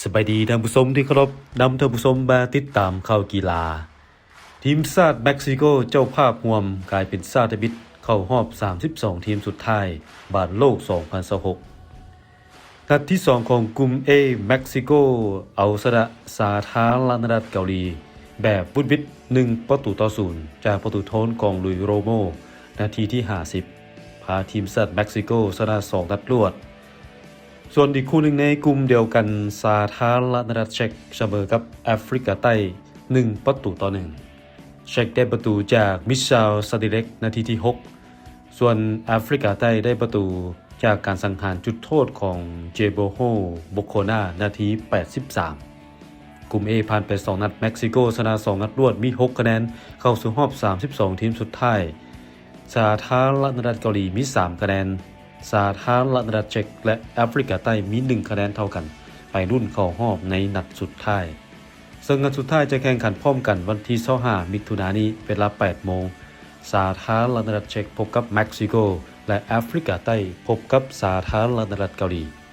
ສະບາຍດີທ່ານຜູ້ຊົມທີ່ເຄົາລົບ, ນຳທ່ານຜູ້ຊົມມາຕິດຕາມຂ່າວກິລາ. ທີມຊາດເມັກຊິໂກເຈົ້າພາບຮ່ວມກາຍເປັນຊາດທຳອິດເຂົ້າຮອບສາມສິບສອງທີມສຸດທ້າຍບານໂລກສອງພັນຊາວຫົກ. ນັດທີສອງຂອງກຸ່ມ A ເມັກຊິໂກເອົາຊະນະສາທາລະນະລັດເກົາຫຼີແບບວຸດວິດໜຶ່ງປະຕູຕໍ່ສູນ ຈາກປະຕູໂທນຂອງລຸຍໂຣໂມ ນາທີທີຫ້າສິບ ພາທີມຊາດເມັກຊິໂກຊະນະສອງນັດລວດ. ສ່ວນອີກຄູ່ໜຶ່ງໃນກຸ່ມດຽວກັນ ສາທາລະນະລັດເຊັກສະເໝີກັບແອຟຣິກາໃຕ້ໜຶ່ງປະຕູຕໍ່ໜຶ່ງ. ເຊັກໄດ້ປະຕູຈາກມິຊາວ ຊາດີເລັກ ນາທີທີຫົກ ສ່ວນແອຟຣິກາໃຕ້ໄດ້ປະຕູຈາກການສັງຫານຈຸດໂທດຂອງເຈໂບໂຮ ໂບໂຄນາ ນາທີແປດສິບສາມ. ກຸ່ມ A ຜ່ານໄປສອງນັດ, ເມັກຊິໂກຊະນະສອງນັດລວດ ມີຫົກຄະແນນ ເຂົ້າສູ່ຮອບສາມສິບສອງທີມສຸດທ້າຍ. ສາທາລະນະລັດເກົາຫຼີມີສາມຄະແນນ, ສາທາລະນະລັດເຊັກ ແລະ ແອຟຣິກາໃຕ້ມີໜຶ່ງຄະແນນເທົ່າກັນ ໄປລຸ້ນເຂົ້າຮອບໃນນັດສຸດທ້າຍ. ເຊິ່ງນັດສຸດທ້າຍຈະແຂ່ງຂັນພ້ອມກັນວັນທີຊາວຫ້າມິຖຸນານີ້ ເວລາແປດໂມງ, ສາທາລະນະລັດເຊັກພົບກັບເມັກຊິໂກ ແລະ ແອຟຣິກາໃຕ້ພົບກັບສາທາລະນະລັດເກົາຫຼີ.